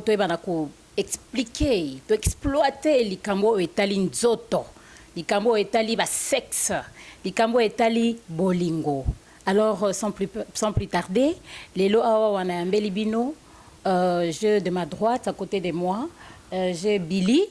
Toyebana ko expliquer, to exploiter likambo oyo etali nzoto, likambo oyo etali basexe, likambo oyo etali bolingo. Alors, sans plus tarder, lelo awa wana yambeli bino, je de ma droite, à côté de moi, j'ai Billy,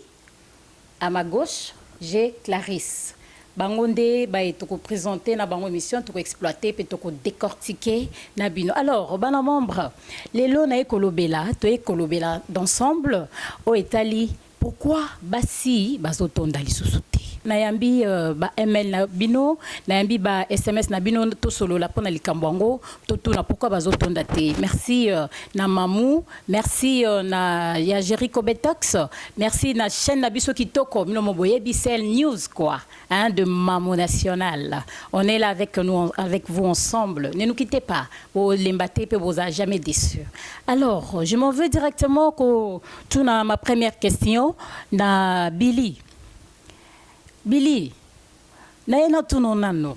à ma gauche, j'ai Clarisse. Bango nde baye tokoprésente na bango émission, tokoexploite mpe tokodécortique na bino. Alors, bana membre, lelo naye kolobela, toye kolobela d'ensemble oyo etali pourquoi basi bazotonda lisusu te. Nayambi ba email na bino, nayambi ba SMS na bino, tosolola mpona likambo yango, totuna pourquoi bazotonda te. Merci na Mamu, merci na ya Jericho Betox, merci na chaîne na biso kitoko, bino mo boyebi, Cell News quoi, hein, de Mamu National. On est là avec nous, avec vous, ensemble. Ne nous quittez pas, bolemba te mpe boza jamais déçus. Alors, je m'en veux directement kotuna ma première question na Billy. Billy, naye natuna nano,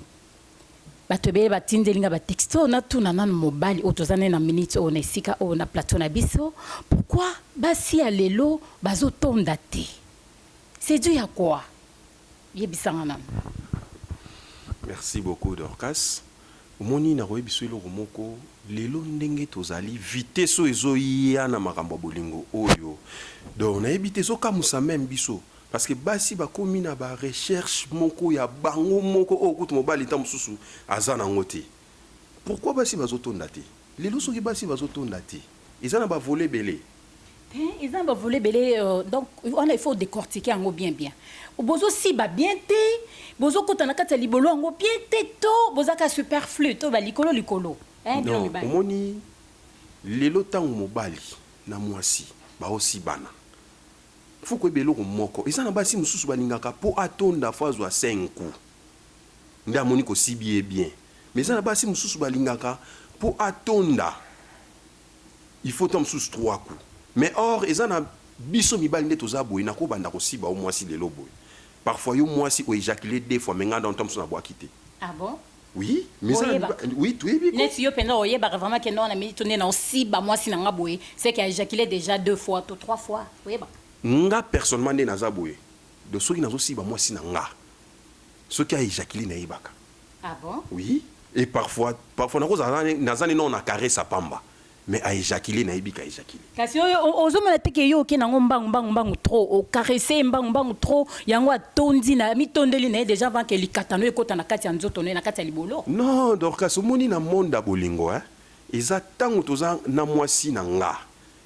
bato ebele batindeli nga batexto, natuna nano mobali oyo toza nde na minute oyo na esika oyo na plateau na biso: pourquoi basi ya lelo bazotonda te? C'est dû à quoi? Yebisanga nano. Merci beaucoup, Dorcas. Omoni, nakoyebi biso eloko moko: lelo ndenge tozali, vitesse oyo ezoya na makambo ya bolingo oyo, donc nayebi te, ezokamwisa même biso, parce que basi bakomi na barecherche moko ya bango moko oyo kutu mobali ntan mosusu aza nango te. Pourquoi basi bazotonda te lelo? Soki basi bazotonda te, eza na bavolet ebele. Te, eza na bavolet ebele, donc wana il faut décortiquer yango bien bien. Bozosiba bien te, bozokota na kati ya libolo yango bien te, to bozaka superflu, to balikolo likolo, hein, bino Non. mibali? Omoni, lelo ntango mobali na mwasi baosibana, faut koyeba eloko moko: eza na basi mosusu balingaka mpo atonda, faut azwa 5 coups nde amoni kosibi ye bien. Mais eza na basi mosusu balingaka mpo atonda, il faut ta mosusu 3 coups. Mais or eza na biso mibali nde toza boye: nakobanda kosiba o mwasi lelo boye, parfois yo mwasi oéjacule deux fois, mais nga dans ntan mosusu nabwaki te. Ah bon? Oui, mais eza na Oyebaka. Oui, toyebi ko. Neti yo mpenza oyebaka vraiment ke non, na minute nde na osiba mwasi na nga boye, c'est que aéjaculé déjà deux fois to trois fois, oyebaka? Nga personnellement, nde naza boye de, soki nazosiba mwasi na nga, soki aéjacule, nayebaka. Ah bon? Oui, et parfois nakozala naza nino na caresse pamba, mais aéjacule, nayebi ka éjacule. Kasi oyo ozomona te ke yo oke nango mbangu mbangu mbangu trop, ocaresse mbangu mbangu trop, yango atondi na mitondeli na ye déjà avant ke likatano ekota na kati ya nzoto na ye, na kati ya libolo? Non, Dorcas, omoni, na monde ya bolingo, hein, eza ntango toza na mwasi na nga,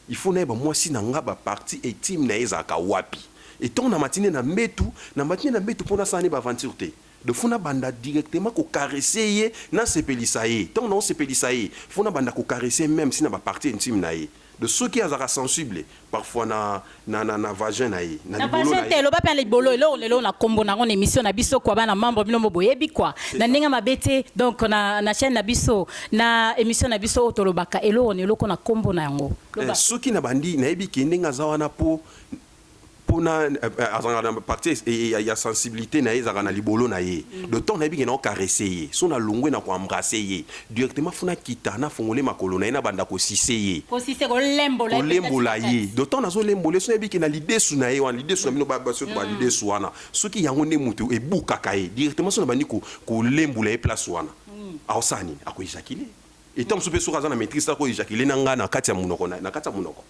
il faut nayeba mwasi na nga bapartie intime na ye ezalaka wapi. Etongo na matine na mbetu, na matine na mbetu, mpo nasala ne baaventure te, de faut nabanda directement kocaresse ye, nasepelisa ye. Ntango naosepelisa ye, faut nabanda kocaresse même si na bapartie intime na ye, de soki azalaka sensible parfois na vagin na ye, na na libolo vagin na te. ye. Eloba mpe na libolo, eloko lelo na kombo nango na émission na biso kwa bana membre, bino mo boyebi kwa na ndenge mabe te. Donc na chaîne na biso, na émission na biso oyo, tolobaka eloko na eloko na kombo na yango. Loba. Soki na bandi, nayebi ke ndenge aza wana, mpo mpona azalaka na partie ya sensibilité na ye, ezalaka na libolo na ye. De temps nayebi ke na ocaresse ye, so nalongwe na koembrasse ye directement, faut nakita, nafongole makolo na ye, nabanda kosise ye. Kosise, kolembola ye. Kolembola ye. De temps nazolembola ye, so nayebi ke na lidesu na ye wana, lidesu na bino basoki balidesu wana, soki yango nde moto ebukaka ye directement, so na bandi kolembola ye place wana, aosala nini? Akoéjacule. Etant mosusu mpe, soki aza na maîtrise, akoéjacule na ngai na kati ya monoko, na kati ya monoko.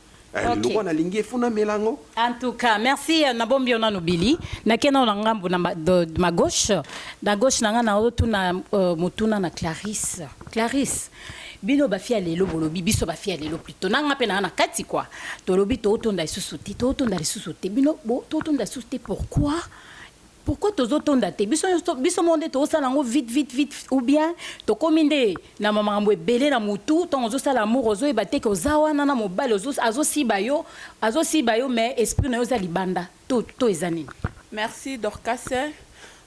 Loko nalingi efuna mela yango. En tout cas, merci nabombi yo nano, Bili. Nake nano na ngambu na de ma gauche, na gauche na nga, na otuna motuna na Clarisse. Clarisse, bino bafi ya lelo, bolobi, biso bafi ya lelo plutôt, na nga mpe na nga na kati kwa, tolobi tootonda lisusu te, tootonda lisusu te. Bino tootonda lisusu te, pourquoi? Pourquoi tozotonda te? Biso biso mo nde tozosala yango vite vite vite, ou bien tokómi nde na makambo ebele na motu? Ntango ozosala amour, ozoyeba te ke oza wana na mobali, azosiba yo, azosiba yo, mais esprit na yo eza libanda, to eza nini? Merci, Dorcas.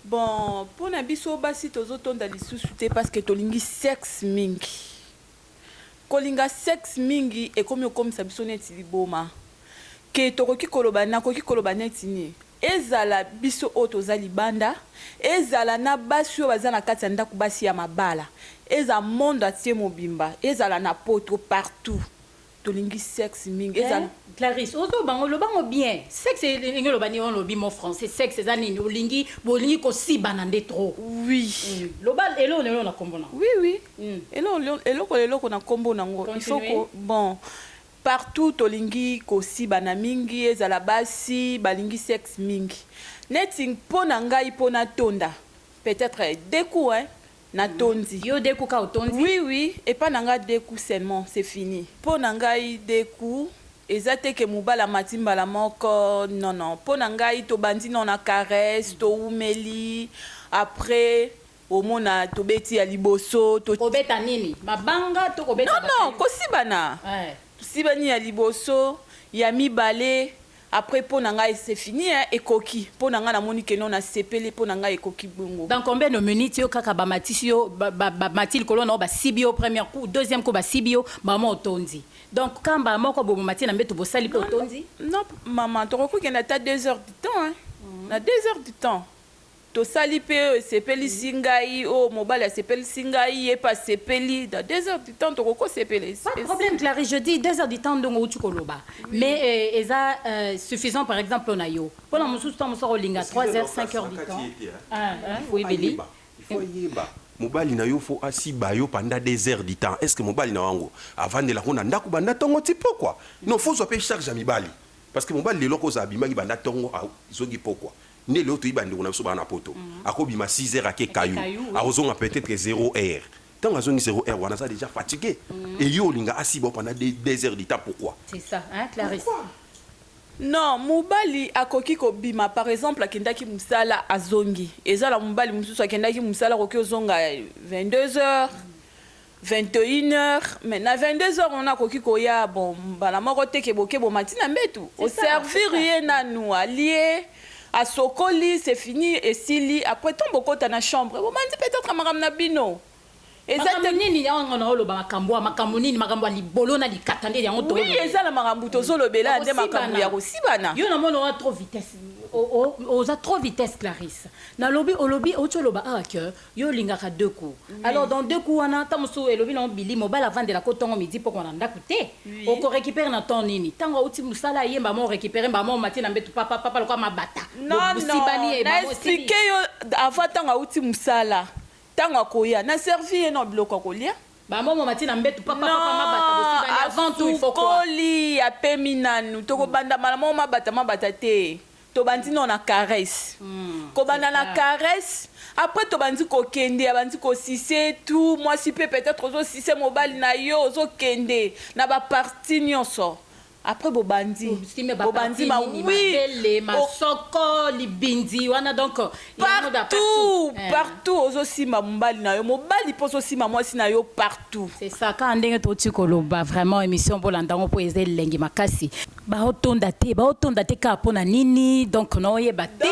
Bon, mpona biso basi, tozotonda lisusu te parce que tolingi sexe mingi. Kolinga sexe mingi ekomi okomisa biso neti liboma, ke tokoki koloba, nakoki koloba neti nini, ezala biso oyo toza libanda, ezala na basi oyo baza na kati ya ndako, basi ya mabala, eza monde atie mobimba, ezala na Poto, partout. Tolingi sexe mingi, ezala. Eh, Clarisse, ozo bango lobango bien. Sexe elingi oloba nini? Olobi mo français, sexe eza nini? Olingi, bolingi kosibana nde trop. Oui. Loba eloko na eloko na kombo na. Oui. Eloko eloko na nkombo nango, il faut Continuez. ko bon, partout tolingi kosibana mingi. Ezala basi balingi sexe mingi. Neti mpo na ngai, mpo natonda, peut-être deux coups, hein, natondi. Yo deux coups ka otondi? Oui, epa na ngai deux coups seulement, c'est fini. Mpo na ngai deux coups eza te ke mobali amati mbala moko, non non. Mpo na ngai tobandi no na caresse, toumeli, après omona tobeti ya liboso to Kobeta nini? Mabanga to kobeta? Non non, kosibana. Tosibani ya liboso, ya mibale, après mpo na ngai c'est fini, hein, ekoki. Mpo na ngai namoni ke no, nasepeli, mpo na ngai ekoki bongo. Dans combien de minutes yo kaka bamatisi yo, bamati likolo na yo, basibi yo premier coup, deuxième coup, basibi yo, mama otondi? Donc kamba moko boye bomati na mbeto, bosali mpe, otondi? Non mama, tokoki kokende ata 2 heures du temps, hein. Na 2 heures du temps tosali mpe oyo esepelisi ngai, oyo mobali asepelisi ngai, ye mpe asepeli, dans 2 heures du temps tokoki kosepela. Pas de problème, Clarisse, je dis 2 heures du temps ndongo outi koloba, mais eza suffisant par exemple na yo? Mpona mosusu ntango mosusu akolinga 3 heures, 5 heures du temps. Ah, ah, oui, Billy. Il faut ayeba, mobali na yo faut asiba yo pendant 2 heures du temps. Est ce que mobali na wango avandelako na ndako banda ntongo ti pokwa? Non, faut zwa mpe charge ya mibali, parce que mobali lelo akozala abimaki banda ntongo, azongi pokwa. Nde lelo toyi bandeko na biso baa na poto, akobima 6 heures, ake kayu, akozonga peut-être 0 heure. Ntango azongi 0 heure wana, aza déjà fatigué, et yo olinga asiba yo pendant 2 heures du temps, pourquoi? C'est ça, hein, Clarisse? Non, mobali akoki kobima, par exemple akendaki mosala, azongi. Eza na mobali mosusu akendaki mosala, akoki ozonga 22 heures, 21 heures, mais na 22 heures wana akoki koya, bon, mbala moko te ke boke bomati na mbetu, oservir ye nanu, alie, asokoli, c'est fini, esili. Après ntango bokota na chambre, bomandi peut-être makambo na bino. Eza te nini yango na oloba makambo ya makambo nini, makambo ya libolo na likata nde yango? Oui, eza na makambo tozolobela nde makambo ya kosibana. Yo namona oza trop vitesse, oza trop vitesse, Clarisse. Nalobi, olobi, outi oloba awa ke yo olingaka deux coups. Alors dans deux coups wana, ntango mosusu elobi nango bili, mobali avandelaka ntongo midi pokwa na ndako te, okorécupérer na temps nini? Ntango auti mosala, ayemba mo orécupérer mbamo, omati na mbeto, papa papa lokwa mabata. Non non, na expliquer yo avant. Ntango auti mosala, ntango akoya, na servi ye na biloko ya kolia. Bamomo mati na mbeto, papa papa mabata, bosibani. Avant tout, il faut quoi? Asukoli, apemi nanu, tokobanda mbala moko mabata mabata te. Tobandi no na caresse, kobanda na caresse, après tobandi kokende, abandi kosucer tout. Mwasi mpe peut-être ozosucer mobali na yo, ozokende na baparties nyonso. Après bobandi bobandi ma oui, masoko, libindi wana, donc. Partout, partout ozosimba mobali na yo, mobali mpo ozosimba mwasi na yo, partout. C'est ça, kaka ndenge toti koloba. Vraiment, émission bolanda yango mpo eza elengi makasi. Baotonda te, baotonda te kaka mpo na nini? Donc naoyeba te.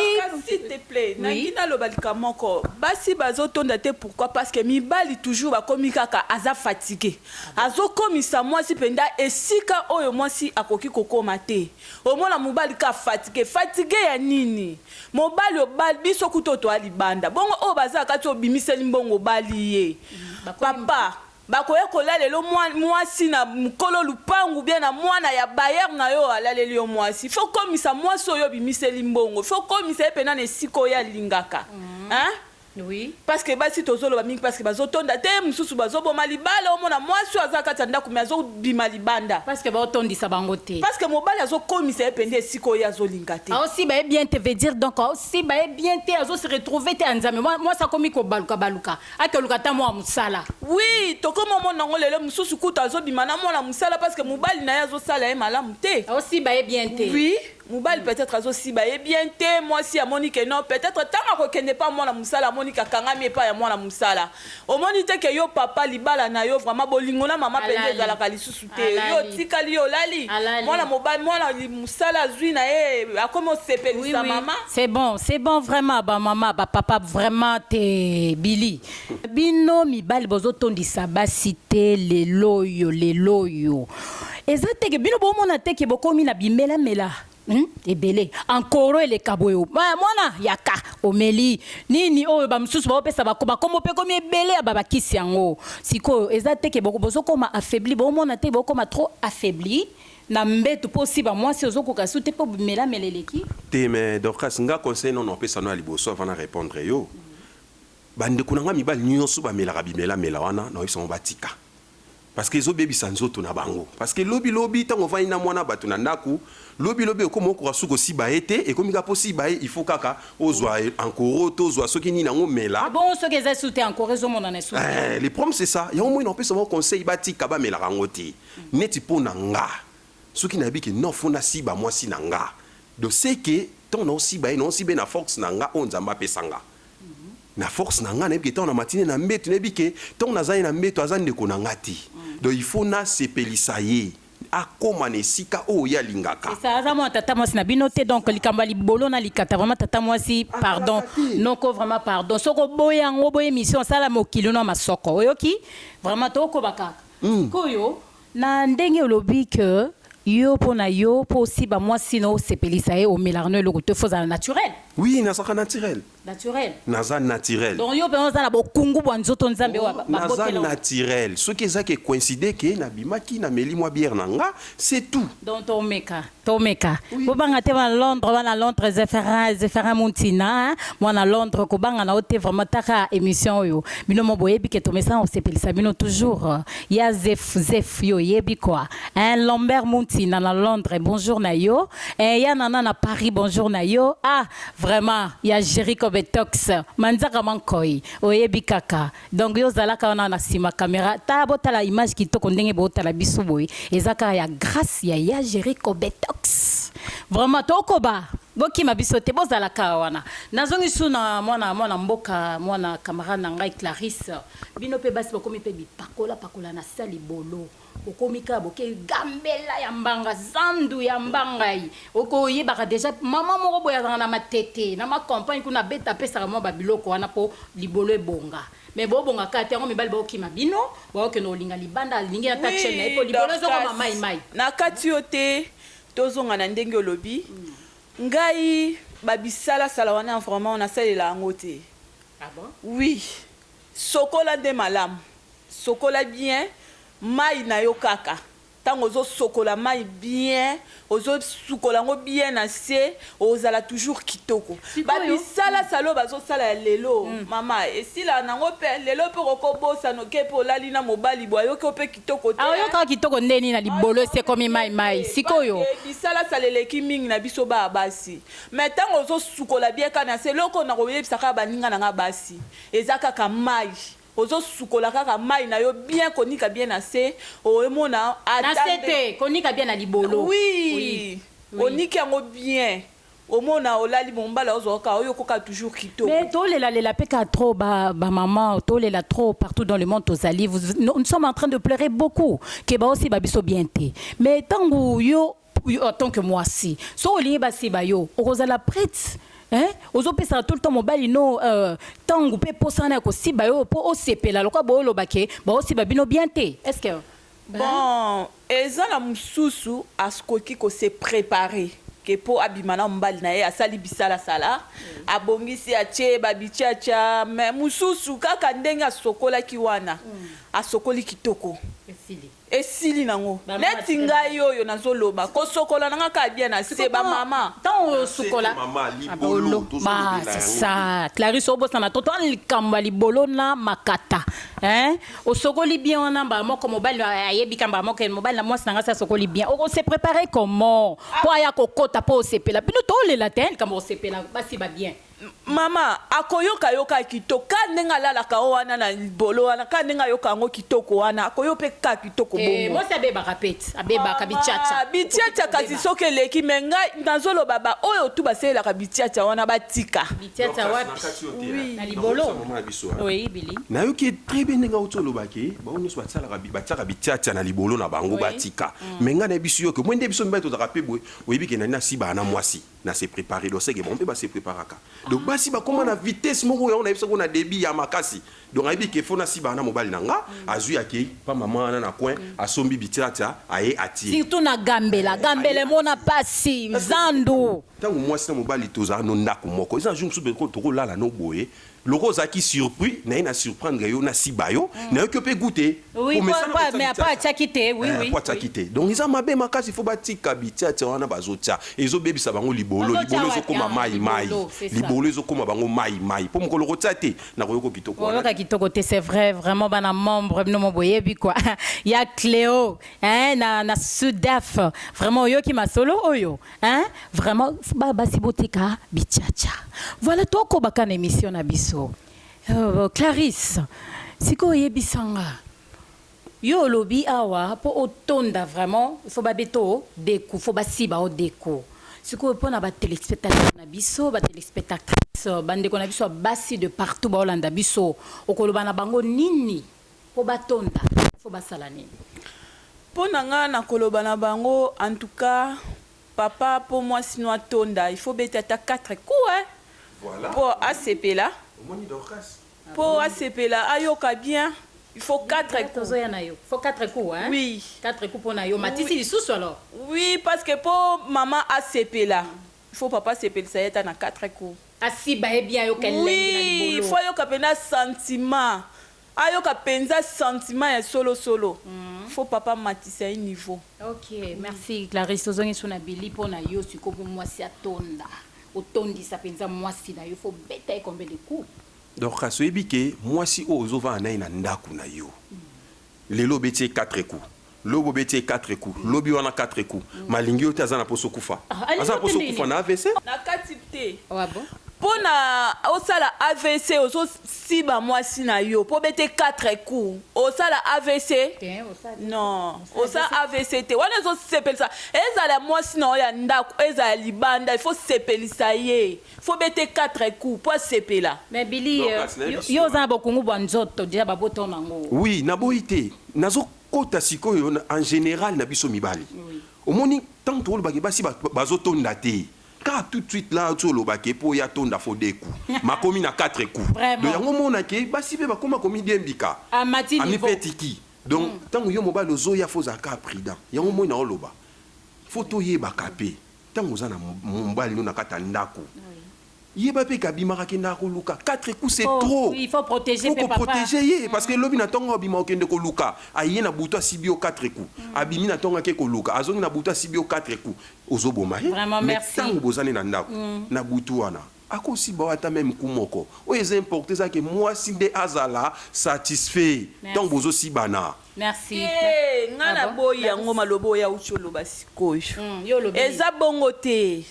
S'il te plaît, nangi naloba likambo moko. Basi bazotonda te, pourquoi? Parce que mibali toujours bakomi kaka aza fatigué, azokomisa mwasi mpenza esika oyo mwasi akoki kokóma te. Omona mobali ka fatigué. Fatigué ya nini? Mobali obali biso kuta oyo toya libanda bongo, oyo baza kati, obimiseli mbongo, obali ye, papa bakoya kolalela mwasi na mokolo lupangu bien na mwana ya bailleur na yo, alaleli yo mwasi. Faut komisa mwasi oyo obimiseli mbongo, faut komisa ye mpena na esika oyo alingaka, hein? Oui. Parce que basi tozoloba mingi parce que bazotonda te, mosusu bazoboma libala. Omona mwasi oyo aza kati ya ndako me azobima libanda. Parce que baotondisa bango te. Parce que mobali azokomisa ye mpenza esika oyo azolinga te. Aosi baye bien te, veut dire donc aosi baye bien te, azose retrouver te ya Nzambe. Mwasi akomi kobaluka baluka, akoluka ata mwa mosala. Oui, tokoma omona yango lelo. Mosusu kutu azobima na mwana mosala parce que mobali na ye azosala ye malamu te. Aosi baye bien te. Oui, mobali peut-être azosiba ye bien te. Mwasi amoni ke non, peut-être ntango akokende pa mwana mosala, amoni kakangami epai ya mwana mosala. Omoni te ke yo papa, libala na yo vraiment, bolingo na mama mpenza ezalaka lisusu te. Yo otikali, yo olali, mwana mobali, mwana mosala azwi na ye, akomi osepelisa mama. C'est bon, c'est bon vraiment. Bamama, bapapa, vraiment te. Bili bino mibali bozotondisa basi te lelo oyo. Lelo oyo eza teke bino bomona teke bokomi na bimelamela. Ebele ankoro eleka boye, mwana yaka omeli nini oyo bamosusu baopesa bakombo mpe komi ebele ya babakisi yango. Sikoyo eza te ke bozokoma affaibli, bomona te, bokoma trop affaibli na mbeto mpo osi bamwasi ozokoka su te mpo bimelamela eleki. Te, mais Dorcas, nga conseil nono opesa no ya liboso avant na répondre yo, bandeko na nga mibali nyonso bamelaka bimelamela wana, naoyebisa bango batika, parce que ezobebisa nzoto na bango. Parce que lobilobi, ntango ovandi na mwana bato na ndako, lobilobi okóma okoka suki osiba ye te. Ekomi kaka mpo osiba ye, il faut kaka ozwa ankoro to ozwa soki nini yango mela. Bon, soki eza su te, ankoro ezomonana esu. Eh, le problème, c'est ça. Yango moi napesa bango conseil, batika, bamelaka yango te. Neti mpo na nga, soki nayebi ke non, faut nasiba mwasi na nga, donc c'est que ntango naosiba ye, naosiba ye na force na nga oyo Nzambe apesa nga, na force na nga. Nayebi ke ntango na matine na mbeto, nayebi ke ntango naza ye na mbeto, aza ndeko na nga te, donc il faut nasepelisa ye, akóma na esika oyo ye alingaka. C'est ça, aza mwana tata mwasi na bino te. Donc likambo ya libolo na likata, vraiment, tata mwasi, pardon. Akalaka te. Noko, vraiment, pardon. Soki oboya yango, oboya émission, osala mokili no masoko. Oyoki? Vraiment, tokoba kaka. Sikoyo na ndenge olobi ke yo, mpo na yo, mpo osiba mwasi na osepelisa ye, omelaka no eloko te, faut ozala naturel. Oui, nazalaka naturel. Naturel. Naza naturel. Donc yo mpenza oza na bokungu bwa nzoto Nzambe oyo Naza babotela. naturel. Soki eza ke coïncide ke nabimaki, nameli mwa bière na nga, c'est tout. Donc tomeka, tomeka. Bobanga te, bana Londres, bana Londres, Zéphérin, Zéphérin Montina, hein? Mwana Londres, kobanga na yo te. Vraiment, taka émission oyo, bino mo boyebi ke tomesana kosepelisa bino toujours. Ya Zef, Zef, yo oyebi quoi, hein? Lambert Montina na Londres, bonjour na yo. Eh, ya Nana na Paris, bonjour na yo. Ah, vraiment, ya Jericho Betox Manzaka Mankoi, oyebi kaka. Donc yo ozalaka wana na nsima caméra, ta botala image kitoko ndenge botala biso boye, eza kaka ya grâce ya Jericho Betox. Vraiment, tokoba, bokima biso te, bozala kaka wana. Nazongi su na mwana mboka, mwana camarade na ngai Clarisse. Bino mpe basi bokomi mpe bipakola pakola na sa libolo, okomi kaka boke gambela ya mbanga, zandu ya mbangai, okoyebaka déjà mama moko boye azalaka na Matete na macampagne kuna, abeta, apesaka mwa babiloko wana mpo libolo ebonga. Mais bobonga kaka te yango, mibali baokima bino, baokende kolinga libanda, alingi ata chel na ye mpo libolo ezokoma mai mai. Na kati yo te, tozonga na ndenge olobi. Ngai babisalasala wana, vraiment, nasalela yango te. Ah bon? Oui, sokola nde malamu, sokola bien mai na yo kaka. Ntango ozosokola mai bien, ozosukola yango bien na se, ozala toujours kitoko. Babisalasala oyo bazosala ya lelo, mama, esila nango mpe lelo mpe okokobosana, oke mpe olali na mobali boye, ayoki yo mpe kitoko te. Aoyokaka kitoko ndeni na libolo esi ekomi mai mai sikoyo? Bisalasala eleki mingi na biso baya basi. Mais ntango ozosukola bien kaka na se, eloko na koyebisa kaka baninga na nga basi, eza kaka mai, ozosukola kaka mai na yo bien, konika bien na se, omona. Na se te, konika bien na libolo. Oui, oniki yango bien, omona olali, mobala ozwa kaka oyo okoka toujours kitoko. Mais tolelalela mpe kaka trop, bamama, tolela trop partout dans le monde tozali. Nous sommes en train de pleurer beaucoup ke baosi babiso bien te. Mais ntango yo, en tant que mwasi, so olingi basiba yo, okozala prête, hein? Ozopesaka tout le temps mobali no ntango mpe posana ya kosiba yo mpo osepela, lokola booloba ke baosiba bino bien te, est ce que Bon, eza na mosusu akoki kose préparer ke mpo abima na mobali na ye, asali bisalasala, abongisi, atie babitiatia. Mais mosusu kaka ndenge asokolaki wana, asokoli kitoko, esili. Esili nango. Neti ngai oyo nazoloba, kosokola nanga kaka bien na se, bamama. Ntango osukola Mama, c'est ça, Clarisse, obosana to toana likambo ya libolo na makata, hein? Osokoli bien wana, mbala moko mobali ayebi ka, mbala moko mobali na mwasi na nga si asokoli bien, okose préparer comment mpo aya kokota mpo osepela? Bino tolela te likambo osepela, basi ba bien. Mama, akoyoka yoka kitoko ka ndenge alalaka o wana na libolo wana, ka ndenge ayoka yango kitoko wana, akoyo mpe ka kitoko. Bongo mwasi abebaka pete, abebaka bitiatia. Bitiatia, kasi soki eleki. Mais ngai nazoloba, ba oyo tu basalelaka bitiatia wana, batika. Bitiatia wapi? Na libolo? Oui, Bili. Nayoki très bien ndenge auti olobaki, bango nyonso batiaka bitiatia na libolo na bango, batika. Mais ngai nayebi biso yo ke mwe nde biso mibali tozalaka mpe boye, oyebi ke nani asibaka na mwasi na se préparer, donc seke bango mpe base préparaka. Donc basi bakóma na vitesse moko, yango nayebisako na débit ya makasi. Donc ayebi ke fo nasibaka na mobali na nga, azwi, akei pa mama wana na coin, asombi bitiatia, aye atie. Surtout na Gambela, Gambela emona pasi zandu. Ntango mwasi na mobali tozala no ndako moko, eza na jour mosusu tokolala no boye, loko ozalaki surpris na ye, na surprendre yo, nasiba yo, nayoki yo mpe goût. Oui, mais apa atiaki te, oui. Po atiaki te. Donc eza mabe makasi, fo batika bitiatia wana bazotia, ezobebisa bango libolo. Bazotia libolo wapi, ezokóma ah, mai mai. Libolo, c'est ça. Libolo ezokóma bango mai mai, mpo mokolo kotia te, nakoyoka kitoko wana. Oyoka kitoko te, c'est vrai. Vraiment, bana membre, bino mo boyebi quoi, ya Cléo, hein, na Sudaf, vraiment oyoki masolo oyo, hein, vraiment basi botika bitiatia. Voilà, tokobaka na émission na biso. Clarisse, sikoyo oyebisanga, yo olobi awa mpo otonda, vraiment il faut babeta o deku, fo basiba o deku. Sikoyo mpo na batéléspectateur na biso, batéléspectatrice, bandeko na biso ya basi de partout baolanda biso, okoloba na bango nini? Mpo batonda, fo basala nini? Mpo na nga, na koloba na bango, en tout cas papa, mpo mwasi no atonda, il faut beta ata 4 coups, hein? Voilà. Mpo asepela. Omoni, Dorcas. Mpo asepela, ayoka bien, il faut 4 coups. Tozoya na yo, fo 4 coups, hein? Oui. 4 coups mpo na yo, matisi lisusu alors. Oui, parce que mpo mama asepela, il faut papa asepelisa ye ata na 4 coups. Asiba ye bien, ayoka elengi na Oui, il libolo. faut ayoka mpenza sentiment, ayoka mpenza sentiment ya solosolo. Faut papa matisa ye niveau. Ok, merci Clarisse. Tozongi so na Bili. Mpo na yo sikoyo, mpo mwasi atonda, otondisa mpenza mwasi na yo, fo beta ye combien de coups? Dorcas, oyebi ke mwasi oyo ozovanda na ye na ndako na yo, lelo obeti ye 4 coups, lobi obeti ye 4 coups, lobi wana 4 coups, malingi yo te, aza na poso kufa. Ah, alingi Aza na yo te poso ndeni? kufa na AVC. Na kati te. Ah bon? Mpo na osala AVC, ozosiba mwasi na yo mpo bete 4 coups, osala AVC? Te, osala. Non, osala AVC te. Wana ezosepelisa, ezala mwasi na yo ya ndako, ezala libanda, il faut sepelisa ye, faut bete 4 coups mpo asepela. Mais Bili, Donc, kasi nayebi yo oza na bokungu bwa nzoto deja, babota nango. Oui, naboyi te, nazokota sikoyo en général na biso mibali. Omoni, ntango tokolobaki basi bazotonda te, kaka tout de suite là ti olobaki mpo ya tonda, fo deux coups, makomi na 4 coups. Vraiment. Donc yango omonake basi mpe bakóma komidiembika. Amati niveau. Amipetiki. Donc ntango yo mobali ozoya, fo ozalaka prudent. Yango moi na oloba, fo toyebaka mpe ntango oza na mobali no na kati ya ndako, yeba mpe kabimaka, akendaka koluka, 4 coups c'est trop. Oui, il faut protéger Faut mpe papa. koprotéger ye, parce que lobi na ntongo abima, okende koluka, aye na butu, asibi yo 4 coups, abimi na ntongo, ake koluka, azongi na butu, asibi yo 4 coups, ozoboma ye. Vraiment, Mais merci. ntango bozali na ndako na butu wana, akosiba yo ata même coup moko. Oyo eza important ezalaki mwasi nde azala satisfait Merci. ntango bozosibana. Merci. Te, nga Ah na bon? boyi yango, maloba oyo auti oloba sikoyo. Yo olobi. Eza bongo te.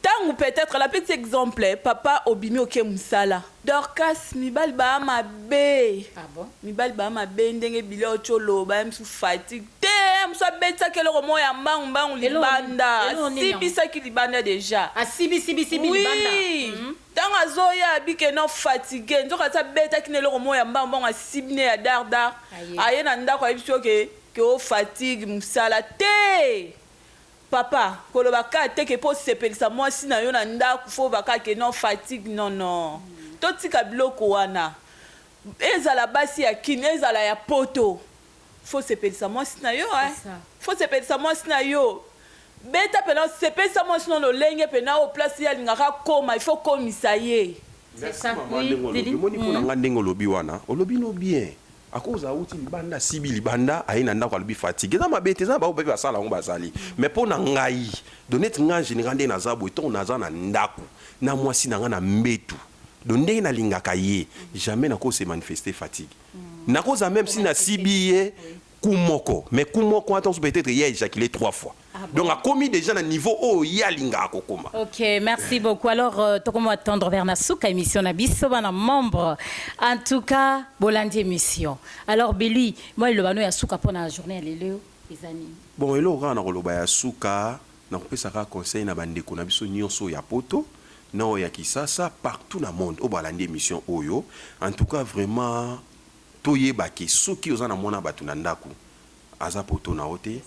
Ntango peut-être la petit exemple, papa obimi, oke mosala, Dorcas, mibali baa mabe. Ah bon? Mibali baa mabe ndenge bili oyo ti oloba ye mosu fatigue te, ye mosu abetisaki eloko moko ya mbangu mbangu libanda. Eloko nini yango? Asibisaki libanda déjà. Asibisibisibi libanda. Oui, ntango azoya, abike no fatigue, nzoka ati abetaki na eloko moko ya mbangu mbangu, asibi ne ya dardar. Aye. Aye na ndako, ayebi soki ke o fatigue mosala te. Papa, koloba kaka te ke mpo osepelisa mwasi na yo na ndako, fo baka ke non, fatigue. Non, non, totika biloko wana. Ezala basi ya Kini, ezala ya Poto, fo sepelisa mwasi na yo, eh. C'est ça. Fo sepelisa mwasi na yo, beta mpena, sepelisa mwasi na lolenge mpena oyo place ye alingaka koma, il faut komisa ye. C'est ça. Mama, Oui, ndenge olobi. Didi. Omoni, mpo na nga, ndenge olobi wana, olobi no bien, akozala auti libanda, asibi libanda, aye na ndako, alobi fatigue, eza mabe te, eza na bao mpe basala yango, bazali. Mais mpo na ngai, donc neti ngai en général, ndenge naza boye, ntongo naza na ndako na mwasi na ngai na mbetu, donc ndenge nalingaka ye, jamais nakose manifester fatigue. Nakozala même si nasibi ye coup moko, mais coup moko ata peut-être ye éjaculé trois fois. Ah bon? Donc akomi déjà na niveau oyo ye alingaka kokoma. Ok, merci beaucoup. Alors, tokomo attendre vers na suka émission na biso, bana membre. En tout cas, bolandi émission. Alors Billy, moi le bano ya suka pona journée ya lelo ezani? Bon, eloko kaka na koloba ya suka, na kopesaka conseil na bandeko na biso nyonso ya Poto na oyo ya Kisasa, partout na monde oyo balandi émission oyo, en tout cas vraiment toyebake, soki oza na mwana bato na ndako, aza poto na yo te,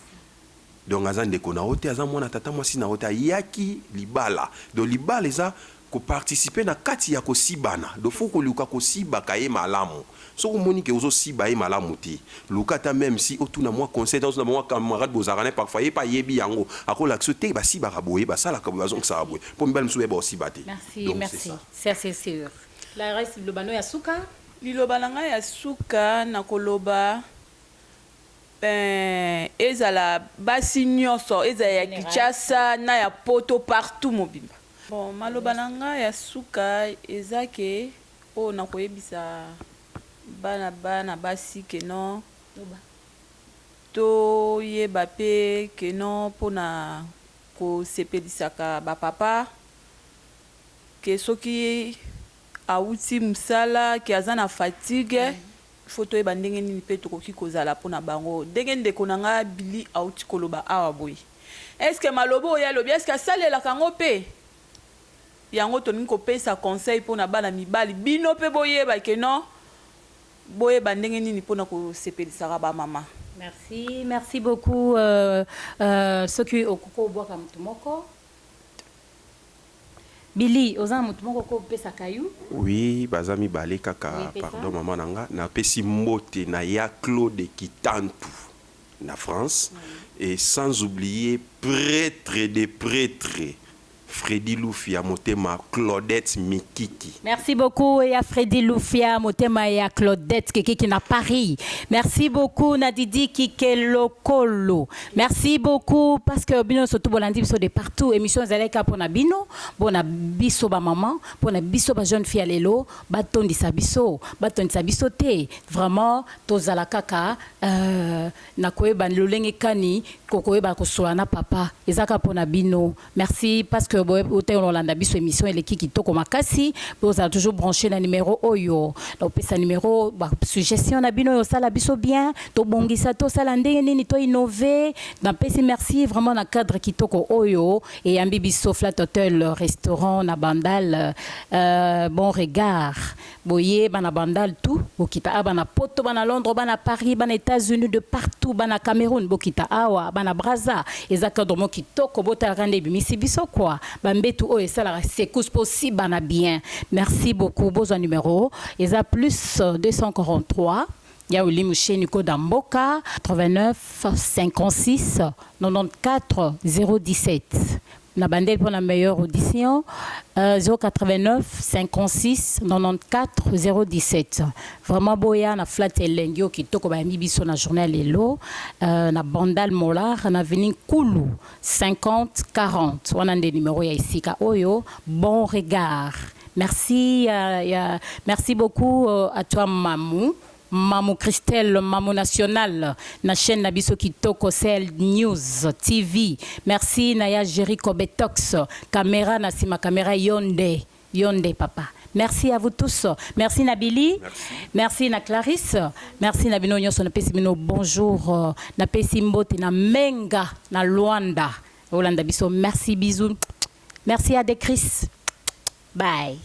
donc aza ndeko na yo te, aza mwana tata mwasi na yo te, ayaki libala. Donc libala eza Koparticiper na kati ya kosibana, do faut koluka kosibaka ye malamu. Soki omoni ke ozosiba ye malamu te, luka ata même si otuna mwa conseil, ozona mwa camarade bozalaka na ye, parfois ye mpe ayebi yango, akolakisa te basibaka boye, basalaka boye, bazongisaka boye, mpo mibali mosusu bayeba kosiba te. Merci. Donc, c'est Merci. ça. Ça, c'est sûr. La reste, liloba ya suka. Liloba na ngai ya suka na koloba, ezala basi nyonso, ezala ya Général. Kinshasa na ya Poto, partout mobimba. Bon, maloba na ngai ya suka eza ke oyo nakoyebisa bana basi ke non, toyeba mpe ke non, mpona kosepelisaka bapapa, ke soki awuti mosala, ke aza na fatigue, faut toyeba ndenge nini mpe tokoki kozala mpona bango. Ndenge ndeko na ngai Bili awuti koloba awa boye, est-ce maloba oyo alobi, est-ce asalelaka yango mpe yango? Tolingi kopesa conseil mpona bana mibali, bino mpe boyeba ke non, boyeba ndenge nini mpona kosepelisaka bamama. Merci, merci beaucoup. Soki okoki obwaka motu moko, Bili, oza na motu moko kopesaka yo? Oui, baza mibale kaka. Oui, pesa. Pardon, mama na nga, napesi mbote na ya Claude Kitantu na France et sans oublier prêtre de prêtre Freddy Lufia, motema Claudette Mikiki. Merci beaucoup ya Freddy Lufia, motema ya Claudette Kekiki na Paris. Merci beaucoup Nadidi Kikelokolo. Merci beaucoup parce que bino surtout bolandi biso de partout. Émission ezalaka pona bino, pona biso ba maman, pona biso ba jeune fille lelo, batondisa biso, batondisa biso te. Vraiment tozala kaka na koyeba lolenge kani kokoyeba kosola na papa, ezaka pona bino. Merci parce que olanda biso, émission eleki kitoko makasi. Bozala toujours branché na numéro oyo opesa numéro, basuggestion na bino oyo osala biso bien, tobongisa, tosala ndenge nini, toinnove. Napesi merci vraiment na cadre kitoko oyo eyambi biso, Flat Hotel Restaurant na Bandal, Bon Regard. Boye bana Bandal tout, bokita awa, bana Poto, bana Londres, bana Paris, bana États-Unis, de partout, bana Cameroun, bokita awa, bana Braza. Eza cadre mo kitoko, botalaka nde ebimisi biso quoi, bambetu oyo esalaka secousse mpo si bana bien. Merci beaucoup. Bozwa numéro, eza plus 243 ya Oli Musheni Koda Mboka, 89 56 94 017. Na bandeli pour la meilleure audition, 089 56 94 017. Vraiment boya na Flat, elengi oyo kitoko bayambi biso na journée lelo, na Bandal Molar, na avenue Kulu 50 40. Wana nde numéro ya esika oyo, Bon Regard. Merci, merci beaucoup à toi, Mamou. Mamou Christelle, Mamou National, na chaîne na biso kitoko CL News TV. Merci Naya Jericho Betox, caméra na sima caméra Yonde, Yonde papa. Merci à vous tous. Merci Nabili. Merci. Merci na Clarisse. Merci na bino nyonso, na pesi bino bonjour. Na pesi mbote na Menga na Luanda. Olanda biso. Merci, bisous. Merci à Chris. Bye.